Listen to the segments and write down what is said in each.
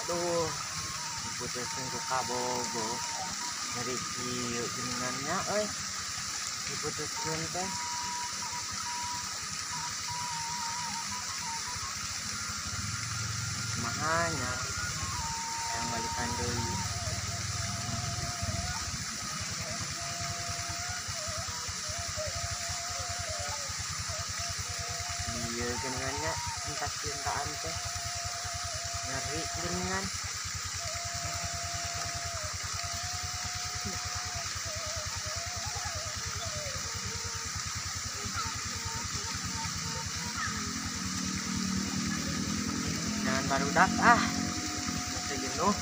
Aduh, diputuskeun ku kabogoh. Nyeri kieu geuningan nya euy. Diputuskeun teh. Kumaha nya? Hayang balikan deui. Ieu geuningan nya cinta-cintaan teh. Nyeri geuningan. Jangan barudak ah. Masih jenuh.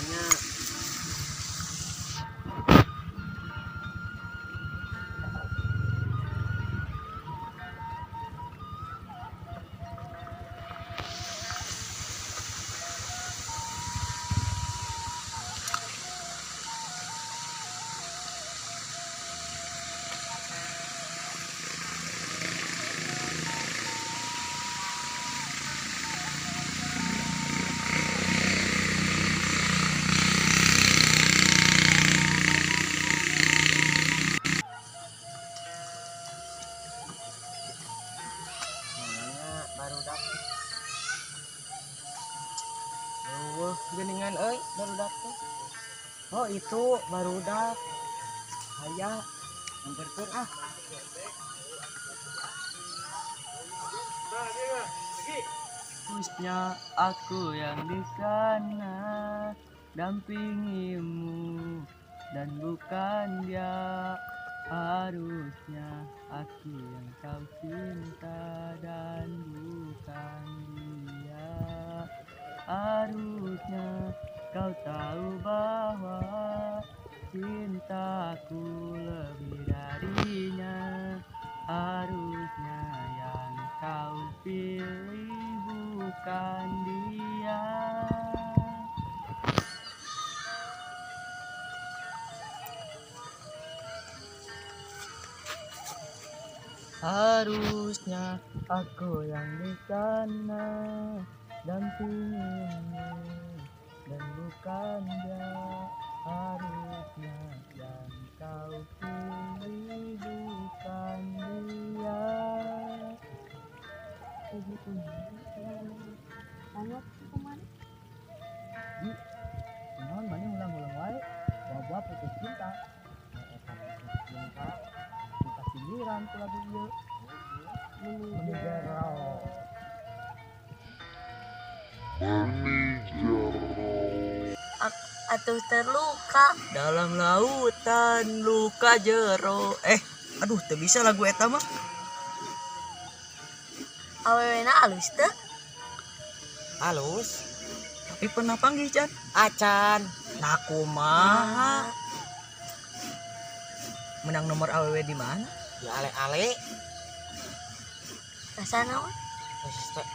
Nya. Barudak. Eueuh geuningan euy barudak teh. Oh itu barudak. Aya anterkeun ah. Harusnya aku yang di sana dampingimu dan bukan dia. Harusnya aku yang kau cinta dan bukan dia. Harusnya kau tahu bahwa cintaku lebih darinya. Harusnya yang kau pilih bukan dia. Harusnya aku yang di sana dampingimu dan bukan dia. Harusnya yang kau pilih bukan dia. Tanya kemana? Ji, kunaon maneh ulang-ulang wae, bawa putus cinta. Eta putus cinta, kita sindiran ku lagu ieu. Meni jero. Atuh terluka dalam lautan luka jero. Aduh teu bisa lagu eta mah. Awewena alus teu? Alus. Tapi pernah panggih can? Acan. Nah kumaha? Menang nomor awewe di mana? Di ale-ale. Rasa naon?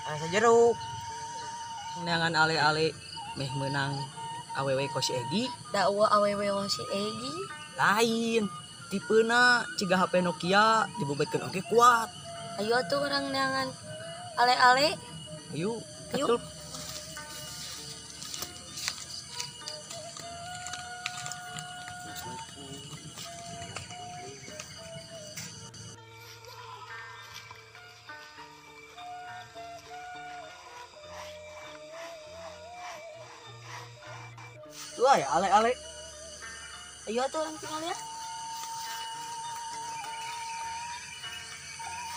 Rasa jeruk. Neangan ale-ale meh menang awewe ko si Egi. Da eueuh awewe ko si Egi. Lain. Tipena ciga HP Nokia dibobetkeun oge kuat. Ayo atuh urang neangan ale-ale. Ayo, ayo. Wah ya ale-ale. Ayo atuh urang tinggal ya.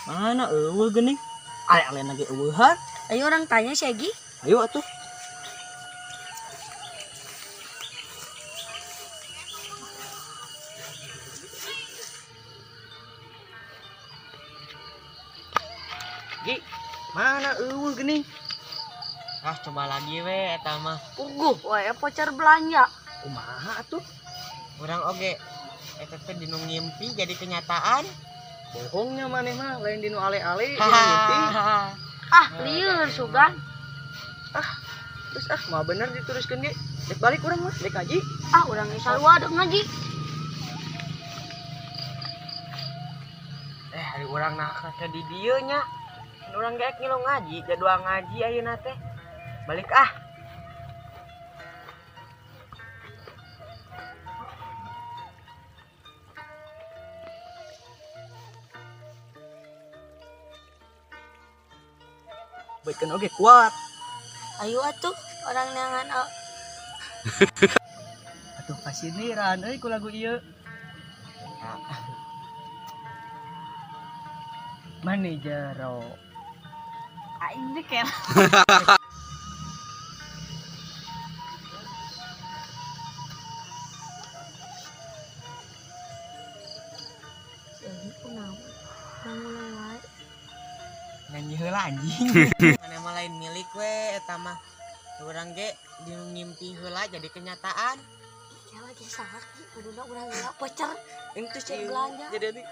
Mana eueuh geuning? Ale-ale na ge eueuhan. Ayo orang tanya si Egi. Ayo atuh. Gi, mana eueuh geuning? Ah, coba lagi we eta mah. Puguh we pacar belanja. Kumaha atuh? Urang oge eta teh dinu ngimpi jadi kenyataan. Bohongnya maneh mah lain dinu ale-ale dinu ngimpi. Ah, lieur sugan. Ah, terus ah mah bener diteruskeun ge. Dek balik urang mah, dek ngaji. Ah, urang ge sarua dek ngaji. Ari urang nah ke di dieu nya. Urang ge ngilu ngaji, jadwal ngaji ayeuna teh. Balik ah. Baikkan oge kuat. Ayo atuh orang neangan Atuh kasindiran euy ku lagu ieu. Mane jero. Aing teh kela. Si Egi kunaon? Ngulang-ngulang wae. Nyanyi heula anjing. Mana mah lain milik we eta mah. Urang ge di ngimpi heula jadi kenyataan. Kela ge salah Ki, kuduna urang heula voucher. Itu cek belanja. Jadi